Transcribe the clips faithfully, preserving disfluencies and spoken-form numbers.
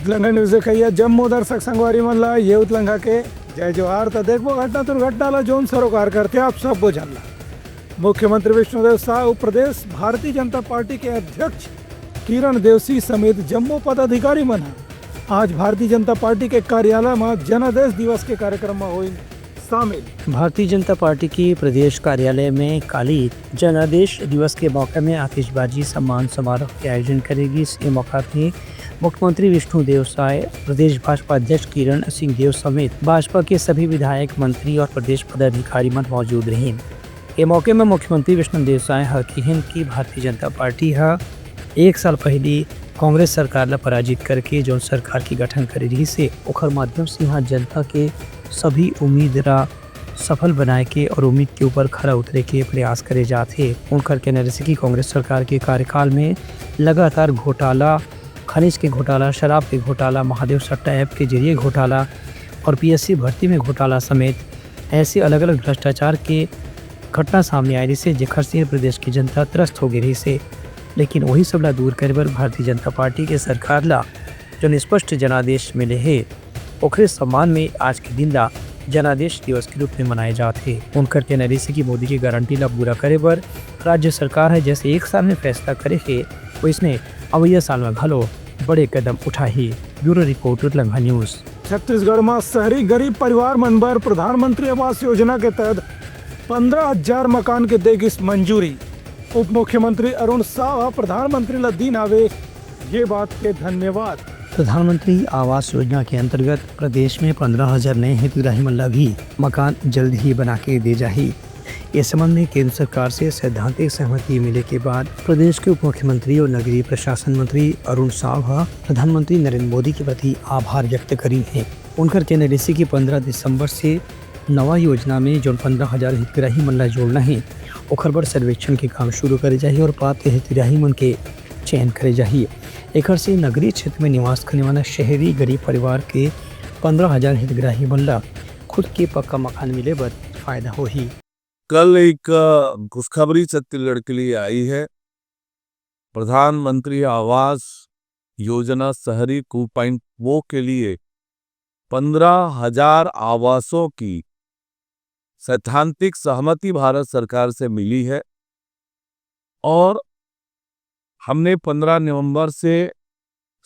उतलंघा news देखइया जम्मो दर्शक संगवारी मन ला ये उतलंघा के जय जोहार। त देखबो घटना दुर्घटना ला जोन सरोकार करथे आप सब्बो झन ला। मुख्यमंत्री विष्णुदेव साय अउ प्रदेश भारतीय जनता पार्टी के अध्यक्ष किरण देवसी समेत जम्मो पदाधिकारी मन ह आज भारतीय जनता पार्टी के कार्यालय म जनादेश दिवस के कार्यक्रम म होइन शामिल। भारतीय जनता पार्टी के प्रदेश कार्यालय में काली जनादेश दिवस के मौके में आतिशबाजी सम्मान समारोह के आयोजन करे गिस। ए मौका पे मुख्यमंत्री विष्णुदेव साय, प्रदेश भाजपा अध्यक्ष किरण सिंह देव समेत भाजपा के सभी विधायक, मंत्री और प्रदेश पदाधिकारी मन मौजूद रहिन। ए मौके में मुख्यमंत्री विष्णुदेव साय ह किहिन कि भारतीय जनता पार्टी ह एक साल पहिली कांग्रेस सरकार ला पराजित करके जौन सरकार के गठन करे रिहिस हे, ओखर माध्यम से इहाँ जनता के सभी उम्मीद ला सफल बनाए के और उम्मीद के ऊपर खरा उतरे के प्रयास करे जात हे। उनकर कहना रहिसे कि कांग्रेस सरकार के कार्यकाल में लगातार घोटाला, खनिज के घोटाला, शराब के घोटाला, महादेव सट्टा ऐप के जरिए घोटाला और पीएससी भर्ती में घोटाला समेत ऐसे अलग-अलग भ्रष्टाचार के घटना सामने आए रहिसे, जेखर से प्रदेश की जनता त्रस्त हो गे रहिसे। लेकिन वही सब ला दूर करे बर भारतीय जनता पार्टी के सरकार ला जो स्पष्ट जनादेश मिले हे, ओखरे सम्मान में आज के दिन ला जनादेश दिवस के रूप में मनाए जात हे। उनकर कहना रहिसे कि मोदी के गारंटी ला पूरा करे बर राज्य सरकार ह जैसे एक साल में फैसला करे हे, वैसने अवइया साल में घलो बड़े कदम उठाही। Bureau report, Utlangha news. Chhattisgarh म शहरी गरीब परिवार मन बर प्रधानमंत्री आवास योजना के तहत पंद्रह हजार मकान के दे गिस मंजूरी। उप मुख्यमंत्री अरुण साव ह प्रधानमंत्री ल दीन हावे ये बात के धन्यवाद। प्रधानमंत्री आवास योजना के अंतर्गत प्रदेश में पंद्रह हजार नए हितग्राही मन ला भी मकान जल्द ही बना के दे जाही। इस संबंध में केंद्र सरकार से सैद्धांतिक सहमति मिले के बाद प्रदेश के उप मुख्यमंत्री और नगरीय प्रशासन मंत्री अरुण साव ह प्रधानमंत्री नरेंद्र मोदी के प्रति आभार व्यक्त करीन हे। उनकर कहना रहिसे कि पंद्रह दिसंबर से नवा योजना में जौन पंद्रह हजार हितग्राही मन ला जोड़ना हे, ओखर बर सर्वेक्षण के काम शुरू करे जाही और पात्र हितग्राही मन के चयन करे जाही। एखर से नगरीय क्षेत्र में निवास करने वाला शहरी गरीब परिवार के पंद्रह हजार हितग्राही मन ला खुद के पक्का मकान मिले बर फायदा होही। कल एक, अ, खुशखबरी छत्तीसगढ़ के लिए आई है। प्रधानमंत्री आवास योजना शहरी टू पॉइंट ओ के लिए पंद्रह हजार आवासों की सैद्धांतिक सहमति भारत सरकार से मिली है और हमने पंद्रह नवंबर से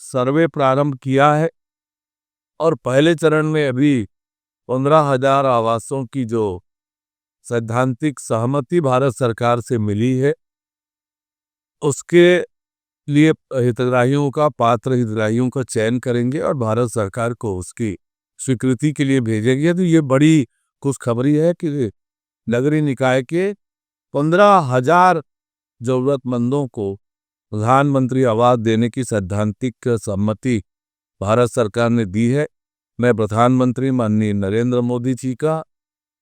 सर्वे प्रारंभ किया है और पहले चरण में अभी पंद्रह हजार आवासों की जो सैद्धांतिक सहमति भारत सरकार से मिली है, उसके लिए हितग्राहियों का, पात्र हितग्राहियों का चयन करेंगे और भारत सरकार को उसकी स्वीकृति के लिए भेजेंगे। तो ये बड़ी खुशखबरी है कि नगरीय निकाय के पंद्रह हजार जरूरतमंदों को प्रधानमंत्री आवास देने की सैद्धांतिक सहमति भारत सरकार ने दी है। मैं प्रधानमंत्री माननीय नरेंद्र मोदी जी का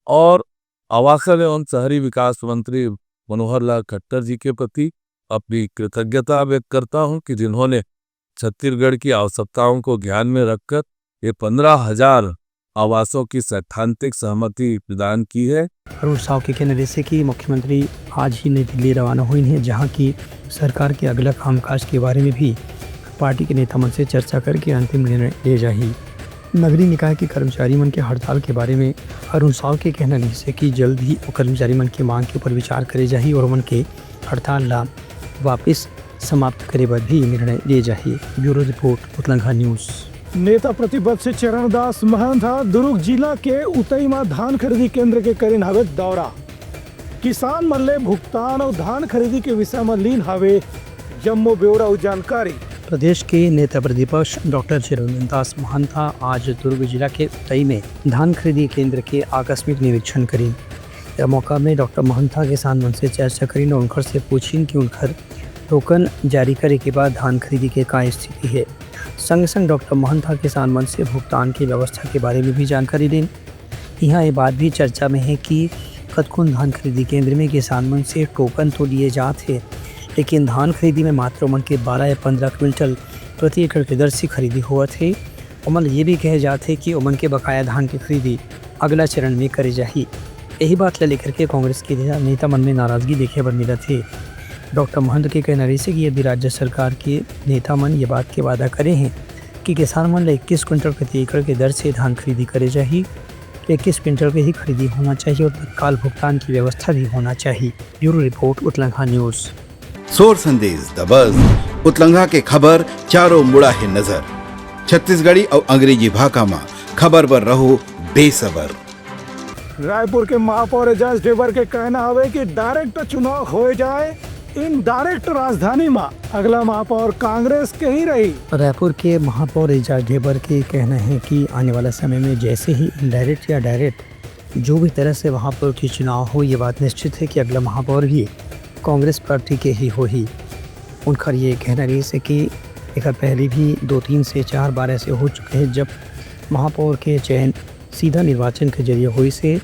और आवासन एवं शहरी विकास मंत्री मनोहर लाल खट्टर जी के प्रति अपनी कृतज्ञता व्यक्त करता हूं कि जिन्होंने छत्तीसगढ़ की आवश्यकताओं को ध्यान में रखकर ये पंद्रह हजार आवासों की सैद्धांतिक सहमति प्रदान की है। अरुण साव के कहना रहिसे कि मुख्यमंत्री आज ही नई दिल्ली रवाना होइन हे, जहां की सरकार के अगला कामकाज के बारे में भी पार्टी के नेता मन से चर्चा करके अंतिम निर्णय ले जाही। नगरीय निकाय के कर्मचारी मन के हड़ताल के बारे में अरुण साव के कहना रहिसे कि जल्द ही ओ कर्मचारी मन के मांग के ऊपर विचार करे जाही और ओमन के हड़ताल ला वापस समाप्त करे बर भी निर्णय लिए जाही। Bureau report, Utlangha news. नेता प्रतिपक्ष चरणदास महंत ह दुर्ग जिला के उतई म धान खरीदी केंद्र के करिन हवे दौरा। किसान मन ले भुगतान अउ धान खरीदी के विषय म लीन हवे जम्मो ब्यौरा अउ जानकारी। प्रदेश के नेता प्रतिपक्ष डॉक्टर चरणदास महंत ह आज दुर्ग जिला के उतई में धान खरीदी केंद्र के आकस्मिक निरीक्षण करिन। ए मौका में डॉक्टर महंत ह किसान मन से चर्चा करिन और उनकर से पूछिन कि उनकर टोकन जारी करे के बाद धान खरीदी के का स्थिति हे। संग संग डॉक्टर महंत ह किसान मन से भुगतान की व्यवस्था के बारे में भी जानकारी लीन। इहाँ ये बात भी चर्चा में हे कि कतकोन धान खरीदी केंद्र में किसान मन से टोकन तो लिए जात हे, लेकिन धान खरीदी में मात्र ओमन के बारह या पंद्रह क्विंटल प्रति एकड़ के दर से खरीदी होवत हे। ओमन ये भी कहे जात हे कि ओमन के बकाया धान के खरीदी अगला चरण में करे जाही। यही बात ला लेकर के कांग्रेस के नेता मन में नाराजगी देखे बर मिलत हे। डॉक्टर महंत के कहना रहिसे कि यदि राज्य सरकार के नेता मन ये बात के वादा करे हें कि किसान मन ल इक्कीस क्विंटल प्रति एकड़ के दर से धान खरीदी करे जाही। इक्कीस क्विंटल के ही खरीदी होना चाहिए और तत्काल भुगतान की व्यवस्था भी होना चाहिए। Bureau report, Utlangha news. सोर संदेश दबस, उतलंघा के खबर चारों मुड़ा हे नजर। छत्तीसगढ़ी अउ अंग्रेजी भाखा म खबर बर रहो बेसबर। रायपुर के महापौर एजाज ढेबर के कहना हवे कि डायरेक्ट चुनाव हो जाए, इनडायरेक्ट राजधानी म अगला महापौर कांग्रेस के ही रही। रायपुर के महापौर एजाज ढेबर के कहना है कि आने वाला समय में जैसे ही इनडायरेक्ट या डायरेक्ट जो भी तरह से महापौर की चुनाव हो, ये बात निश्चित है कि अगला महापौर भी कांग्रेस पार्टी के ही होही। उनकर ये कहना रहिस हे कि एकर पहले भी दो, तीन से चार बार ऐसे हो चुके हैं, जब महापौर के चयन सीधा निर्वाचन के जरिए होइस हे।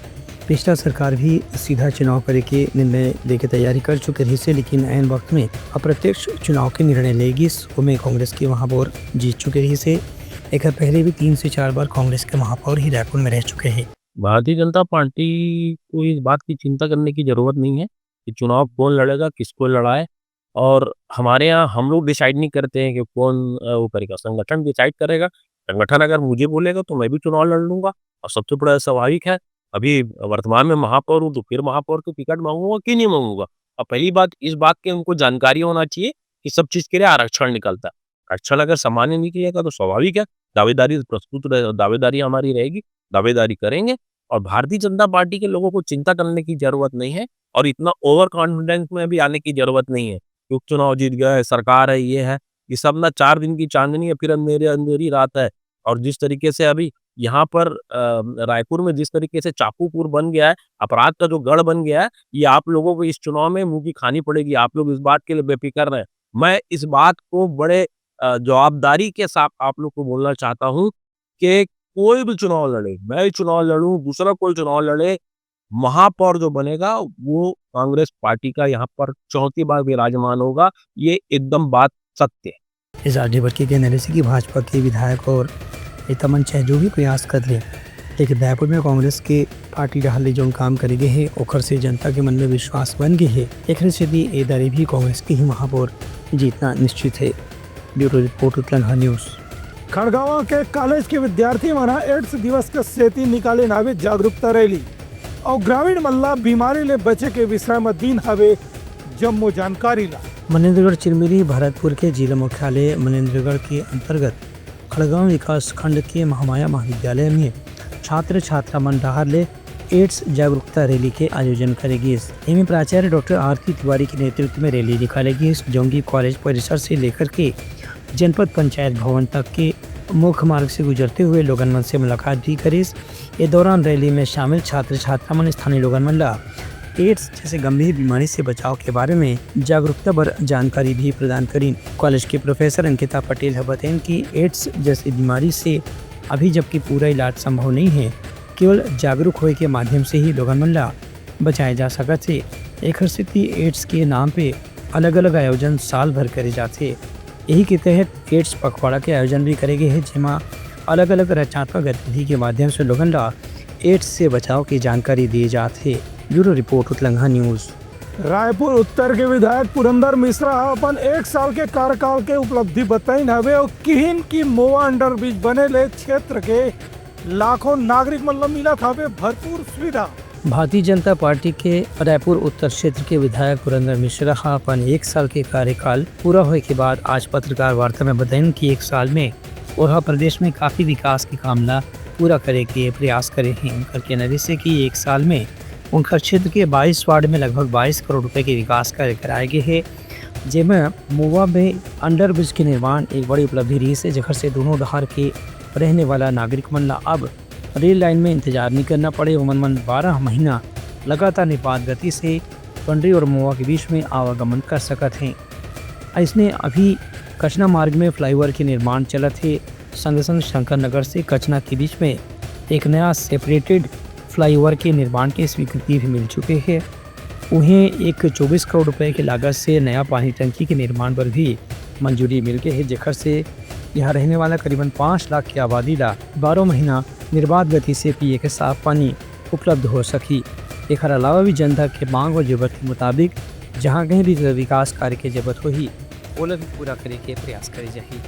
पिछला सरकार भी सीधा चुनाव करे के निर्णय लेके तैयारी कर चुके रहिस हे, लेकिन ऐन वक्त में अप्रत्यक्ष चुनाव के निर्णय ले गिस, ओमे कांग्रेस के महापौर जीत चुके रहिस हे। एकर पहले भी तीन से चार बार कांग्रेस के महापौर ही रायपुर में रह चुके हैं। भारतीय जनता पार्टी को इस बात की चिंता करने की जरूरत नहीं है कि चुनाव कौन लड़ेगा, किसको लड़ाए। और हमारे यहाँ हम लोग डिसाइड नहीं करते हैं कि कौन, अ, वो करेगा, संगठन डिसाइड करेगा। संगठन अगर मुझे बोलेगा तो मैं भी चुनाव लड़ लूंगा, और सबसे बड़ा स्वाभाविक है, अभी वर्तमान में महापौर हूँ तो फिर महापौर की टिकट मांगूंगा कि नहीं मांगूंगा। और पहली बात, इस बात की उनको जानकारी होना चाहिए कि सब चीज के लिए आरक्षण निकलता है। आरक्षण अगर सामान्य निकलेगा तो स्वाभाविक है, दावेदारी प्रस्तुत रहे, दावेदारी हमारी रहेगी, दावेदारी करेंगे। और भारतीय जनता पार्टी के लोगों को चिंता करने की जरूरत नहीं है और इतना ओवर कॉन्फिडेंस में भी आने की जरूरत नहीं है कि उपचुनाव जीत गया है, सरकार है, ये है, ये सब ना चार दिन की चांदनी है, फिर अंधेरी अंधेरी रात है। और जिस तरीके से अभी यहाँ पर, अ, रायपुर में जिस तरीके से चाकूपुर बन गया है, अपराध का जो गढ़ बन गया है, ये आप लोगों को इस चुनाव में मुंह की खानी पड़ेगी। आप लोग इस बात के लिए बेफिक्र रहें। मैं इस बात को बड़े, अ, जवाबदारी के साथ आप लोग को बोलना चाहता हूँ कि कोई भी चुनाव लड़े, मैं चुनाव लड़ूं, दूसरा कोई चुनाव लड़े, महापौर जो बनेगा वो कांग्रेस पार्टी का यहाँ पर चौथी बार विराजमान होगा। ये एकदम बात सत्य है। एजाज ढेबर के कहना रहिस हे कि भाजपा के विधायक और नेता मन चाहे जो भी प्रयास कर ले, लेकिन रायपुर में कांग्रेस के पार्टी डहार ले जौन काम करे गे हे, ओखर से जनता के मन में विश्वास बन गे हे। एकरे सेती ए दारी भी कांग्रेस के ही महापौर जीतना निश्चित हे। Bureau report, Utlangha news. Khadgawan के कॉलेज के विद्यार्थी मन ह एड्स दिवस के सेती निकालिन हावे जागरूकता रैली अउ ग्रामीण मन ला बीमारी ले बचे के विषय म दीन हावे जम्मो जानकारी ला। मनेन्द्रगढ़ चिरमिरी भरतपुर के जिला मुख्यालय मनेन्द्रगढ़ के अंतर्गत खड़गवां विकास खंड के महामाया महाविद्यालय में छात्र छात्रा मन डहार ले एड्स जागरूकता रैली के आयोजन करे गिस। एमे प्राचार्य डॉक्टर आरती तिवारी के नेतृत्व में रैली निकाले गिस, जौन की कॉलेज परिसर से लेकर के जनपद पंचायत भवन तक के मुख्य मार्ग से गुजरते हुए लोगन मन से मुलाकात भी करिस। ए दौरान रैली में शामिल छात्र छात्रा मन स्थानीय लोगन मन ला एड्स जैसे गंभीर बीमारी से बचाव के बारे में जागरूकता बर जानकारी भी प्रदान करिन। कॉलेज के प्रोफेसर अंकिता पटेल ह बतइन कि एड्स जैसी बीमारी से अभी जबकि पूरा इलाज संभव नहीं है, केवल जागरूक होए के माध्यम से ही लोगन मन ला बचाए जा सकत हे। एखर सेती एड्स के नाम पे अलग-अलग आयोजन साल भर करे जाथे। यही के तहत एड्स पखवाड़ा के आयोजन भी करे गे हे, जेमा अलग-अलग रचनात्मक गतिविधि के माध्यम से लोगन ला एड्स से बचाव के जानकारी दिए जात हे। Bureau report, Utlangha news. Raipur उत्तर के विधायक पुरंदर मिश्रा ह अपन एक साल के कार्यकाल के उपलब्धि बताइन हवे अउ किहिन कि मोवा अंडरब्रिज बने ले क्षेत्र के लाखों नागरिक मन ल मिलत हवे भरपूर सुविधा। भारतीय जनता पार्टी के रायपुर उत्तर क्षेत्र के विधायक पुरंदर मिश्रा ह अपन एक साल के कार्यकाल पूरा होए के बाद आज पत्रकार वार्ता में बताइन कि एक साल में ओहा प्रदेश में काफी विकास के काम ला पूरा करे के प्रयास करे हे। उनकर कहना रिहिसे कि एक साल में उनकर क्षेत्र के बाईस वार्ड में लगभग बाईस करोड़ रुपए के विकास कार्य कराए गे हे, जेमा मोवा में अंडरब्रिज के निर्माण एक बड़ी उपलब्धि रिहिसे, जेखर से दोनों डहार के रहने वाला नागरिक मन ला अब रेल लाइन में इंतजार नहीं करना पड़े। ओमन मन बारह महीना लगातार निर्बाध गति से पंडरी और मोवा के बीच में आवागमन कर सकत हें। अइसने अभी कचना मार्ग में फ्लाईओवर के निर्माण चलत हे। संगे संग शंकर नगर से कचना के बीच में एक नया सेपरेटेड फ्लाईओवर के निर्माण के स्वीकृति भी मिल चुके हे। उहें एक चौबीस करोड़ रुपए के लागत से नया पानी टंकी के निर्माण बर भी मंजूरी मिल गे हे, जेखर से यहाँ रहने वाला करीबन पाँच लाख की आबादी ला बारह महीना निर्बाध गति से पिए के साफ पानी उपलब्ध हो सकही। एखर अलावा भी जनता के मांग और जरूरत के मुताबिक जहाँ कहीं भी विकास कार्य के जरूरत होही, ओला भी पूरा करे के प्रयास करे जाही।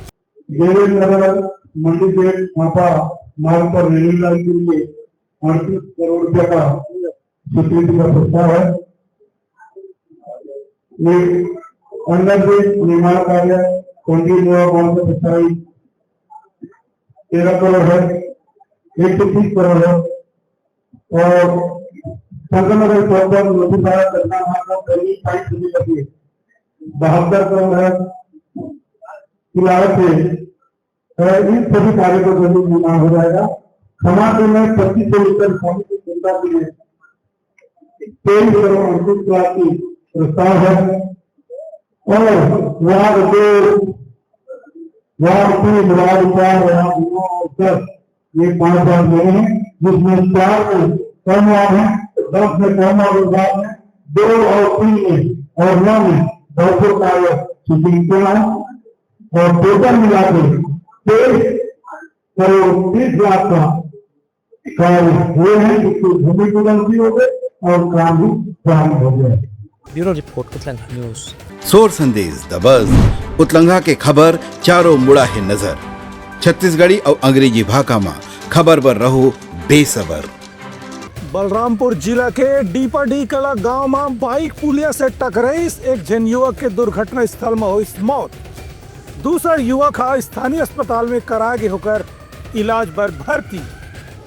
देवेंद्र नगर, मंडी गेट मापा मार्ग पर रेलवे लाइन के लिए अड़तीस करोड़ रुपया का स्वीकृति का प्रस्ताव है। ये अंडर ब्रिज निर्माण कार्य कंट्री नोवा गांव से प्रस्तावित तेरह करोड़ है, एक सौ तीस करोड़ है। और संगमनगर चौक पर नोटिफायर कचरा मार्ग का ड्रेनेज पाइप समिति बहत्तर करोड़ है की लागत से अ, इन सभी कार्यों का जल्दी निर्माण हो जाएगा। खमार में पच्चीस सौ लीटर पानी की क्षमता के लिए तेईस करोड़ अड़तीस लाख की प्रस्ताव है। और वार्ड दो, वार्ड तीन, वार्ड चार, वार्ड नौ और दस, ये पांच वार्ड बने हैं, जिसमें चार में कम वार्ड है, दस में कम वार्ड विभाग है, दो और तीन में और नौ में भरपूर कार्य शूटिंग किया है। और टोटल मिला के तेईस करोड़ तीस लाख का कार्य हुए हैं, जिसकी भूमि पूजन भी हो गए और काम भी प्रारंभ हो गया है। Bureau report, Utlangha news. सोर संदेश दबस, उतलंघा के खबर चारों मुड़ा हे नजर। छत्तीसगढ़ी अउ अंग्रेजी भाखा म खबर बर रहो बेसबर। बलरामपुर जिला के डीपाडीह कला गांव म बाइक पुलिया से टकराइस, एक झन युवक के दुर्घटना स्थल म होइस मौत। दूसर युवक ह स्थानीय अस्पताल में कराए गे होकर इलाज बर भर्ती।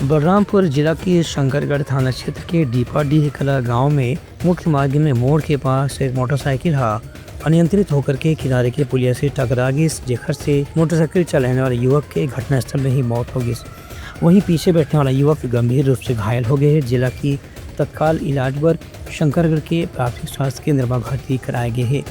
बलरामपुर जिला के शंकरगढ़ थाना क्षेत्र के डीपाडीह कला गांव में मुख्य मार्ग में मोड़ के पास एक मोटरसाइकिल हा अनियंत्रित होकर के किनारे के पुलिया से टकरा गिस, जेखर से मोटरसाइकिल चलाने वाले युवक के घटनास्थल में ही मौत हो गिस। वहीं पीछे बैठने वाला युवक गंभीर रूप से घायल हो गए है। जिला की तत्काल इलाज बर शंकरगढ़ के प्राथमिक स्वास्थ्य केंद्र में भर्ती कराए गए है।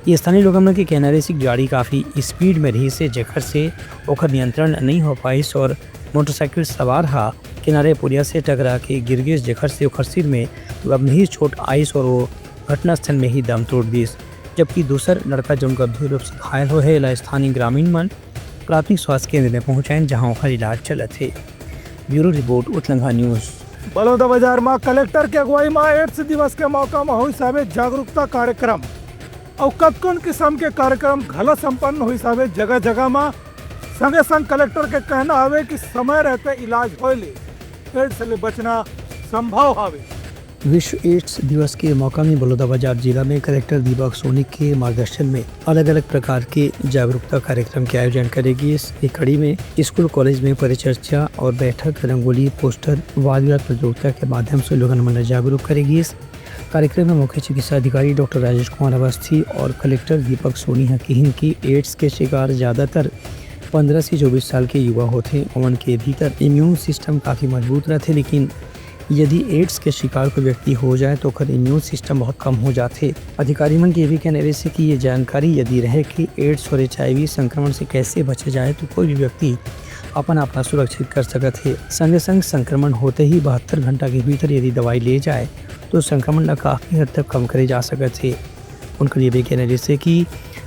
ये स्थानीय लोगन मन के कहना रहिस कि गाड़ी काफी स्पीड में रहिस हे, जेखर से ओखर नियंत्रण नहीं हो पाइस और मोटरसाइकिल सवार हा किनारे पुलिया से टकरा के गिर गिस, जेखर से ओखर सिर में गंभीर चोट आइस और वो घटनास्थल में ही दम तोड़ दिस। जबकि दूसर लड़का, जो गंभीर रूप से घायल होए हे, एला स्थानीय ग्रामीण मन प्राथमिक स्वास्थ्य केंद्र में पहुंचाइन, जहां ओखर इलाज चलत हे। Bureau report, Utlangha news. Balodabazar म कलेक्टर के अगुवाई म एड्स दिवस के मौका म होइस हवे जागरूकता कार्यक्रम अउ कतकोन किसम के कार्यक्रम घलो संपन्न होइस हवे जगह जगह म। संगे संग कलेक्टर के कहना हवे कि समय रहते इलाज होए ले एड्स ले बचना संभव हवे। विश्व एड्स दिवस के मौका में बलौदाबाजार जिला में कलेक्टर दीपक सोनी के मार्गदर्शन में अलग-अलग प्रकार के जागरूकता कार्यक्रम के आयोजन करे गिस। ये कड़ी में स्कूल कॉलेज में परिचर्चा और बैठक, रंगोली, पोस्टर, वाद विवाद प्रतियोगिता के माध्यम से लोगन मन ला जागरूक करे गिस। कार्यक्रम में मुख्य चिकित्सा अधिकारी डॉक्टर राजेश कुमार अवस्थी और कलेक्टर दीपक सोनी ह किहिन कि एड्स के शिकार ज्यादातर पंद्रह से चौबीस साल के युवा होथे। ओमन के भीतर इम्यून सिस्टम काफी मजबूत रहथे, लेकिन यदि एड्स के शिकार कोई व्यक्ति हो जाए तो ओकर इम्यून सिस्टम बहुत कम हो जाथे। अधिकारी मन के ये भी कहना रहिस कि ये जानकारी यदि रहे कि एड्स और एचआईवी संक्रमण से कैसे बचे जाए, तो कोई भी व्यक्ति अपन आप ला सुरक्षित कर सकत हे। संगे संग संक्रमण होते ही बहत्तर घंटा के भीतर यदि दवाई ले जाए, तो संक्रमण ला काफी हद तक कम करे जा सकत हे। उनकर ये भी कहना रहिस कि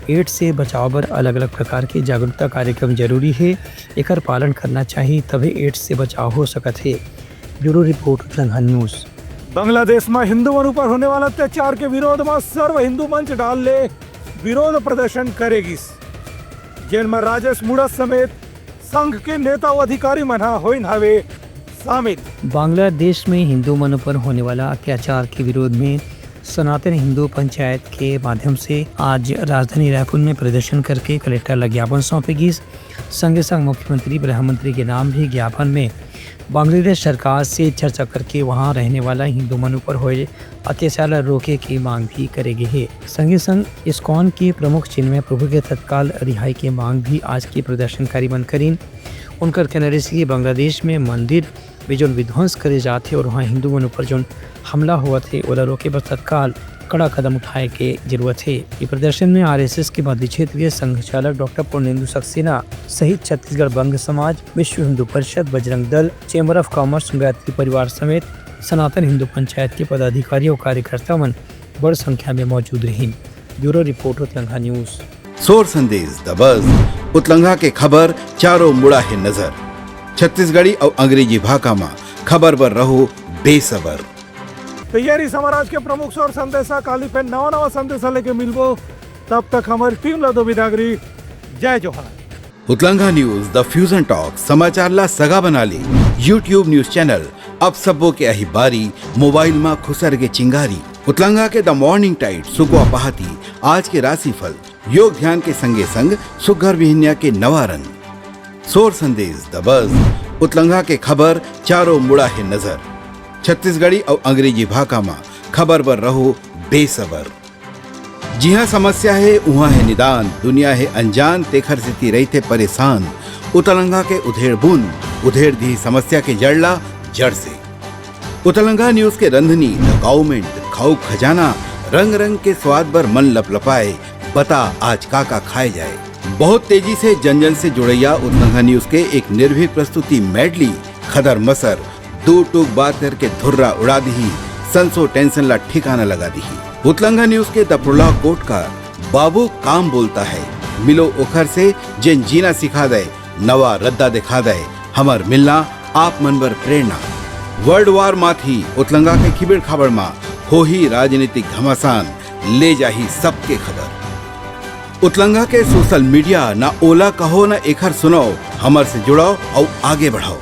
एड्स से बचाव बर अलग-अलग प्रकार के जागरूकता कार्यक्रम जरूरी हे, एकर पालन करना चाही, तभे एड्स से बचाव हो सकत हे। Bureau report, Utlangha news. Bangladesh म हिंदू मन ऊपर होने वाला अत्याचार के विरोध म सर्व हिंदू मंच डाल ले विरोध प्रदर्शन करे गिस, जेन म राजेश मुड़ा समेत संघ के नेता अउ अधिकारी मन ह होइन हवे शामिल। बांग्लादेश में हिंदू मन ऊपर होने वाला अत्याचार के विरोध में सनातन हिंदू पंचायत के माध्यम से आज राजधानी रायपुर में प्रदर्शन करके कलेक्टर ला ज्ञापन सौंपे गिस। संगे संग मुख्यमंत्री, प्रधानमंत्री के नाम भी ज्ञापन में बांग्लादेश सरकार से चर्चा करके वहां रहने वाला हिंदू मन ऊपर होए अत्याचार ला रोके के मांग भी करे गे हे। संगे संग इस्कॉन के प्रमुख चिन्मय प्रभु के तत्काल रिहाई के मांग भी आज के प्रदर्शनकारी मन करिन। उनकर कहना रहिस कि बांग्लादेश में मंदिर में जोन विध्वंस करे जाथे और वहां हिंदू मन ऊपर जोन हमला होवत हे, ओला रोके बर तत्काल कड़ा कदम उठाए के जरूरत हे। ये प्रदर्शन में आरएसएस के मध्य क्षेत्र के संघ चालक डॉक्टर पूर्णेंदु सक्सेना सहित छत्तीसगढ़ बंग समाज, विश्व Hindu Parishad, Bajrang Dal, chamber of commerce, Gayatri परिवार समेत सनातन हिंदू पंचायत के पदाधिकारी और कार्यकर्ता मन बड़ संख्या में मौजूद रहिन। Bureau report, Utlangha news. सोर संदेश दबस, उतलंघा के खबर चारों मुड़ा हे नजर। छत्तीसगढ़ी अउ अंग्रेजी भाखा म खबर बर रहो बेसबर। तो ये रहिस हमर आज के प्रमुख सोर संदेशा। काली फेर नवा नवा संदेशा लेके मिलबो, तब तक हमर टीम ला दो बिदागरी। जय जोहार। उतलंगा न्यूज, द फ्यूजन टॉक, समाचार ला सगा बना ले। YouTube न्यूज चैनल, अब सबो के आही बारी, मोबाइल मा खुसर के चिंगारी। उतलंगा के द मॉर्निंग टाइड, सुकवा पहाती, आज के राशिफल, योग ध्यान के संगे संग सुग्घर बिहनिया के नवा रंग, सोर संदेश, द बज, उतलंगा के खबर, चारों मुड़ा हे नजर। छत्तीसगढ़ी अउ अंग्रेजी भाखा मा खबर बर रहो बेसबर। जिहाँ समस्या हे, उहाँ हे निदान, दुनिया हे अनजान, तेखर सेती रहिथे परेशान। उतलंगा के उधेड़ बुन, उधेड़ दिही समस्या के जड़ ला जड़ से। उतलंगा न्यूज के रंधनी, द काउमेंट, खाऊ खजाना, रंग रंग के स्वाद बर मन लपलपाए, बता आज का का खाए जाए। बहुत तेजी से जन जन से जुड़ैया उतलंगा न्यूज के एक निर्भीक प्रस्तुति मेडली, खदर मसर, दू टूक बात करके धुर्रा उड़ा दिही, संसो टेंशन ला ठिकाना लगा दिही। उतलंगा न्यूज के द प्रोलॉग कोट का बाबू काम बोलता है, मिलो ओखर से जेन जीना सिखा दे, नवा रद्दा दिखा दे, हमर मिलना आप मन बर प्रेरणा। वर्ल्ड वार माथी उतलंगा के खिबड़ खाबड़ मा होही राजनीतिक घमासान, ले जाही सबके खबर। उतलंगा के सोशल मीडिया, ना ओला कहो ना एखर सुनाओ, हमर से जुड़ाओ अउ आगे बढ़ाओ।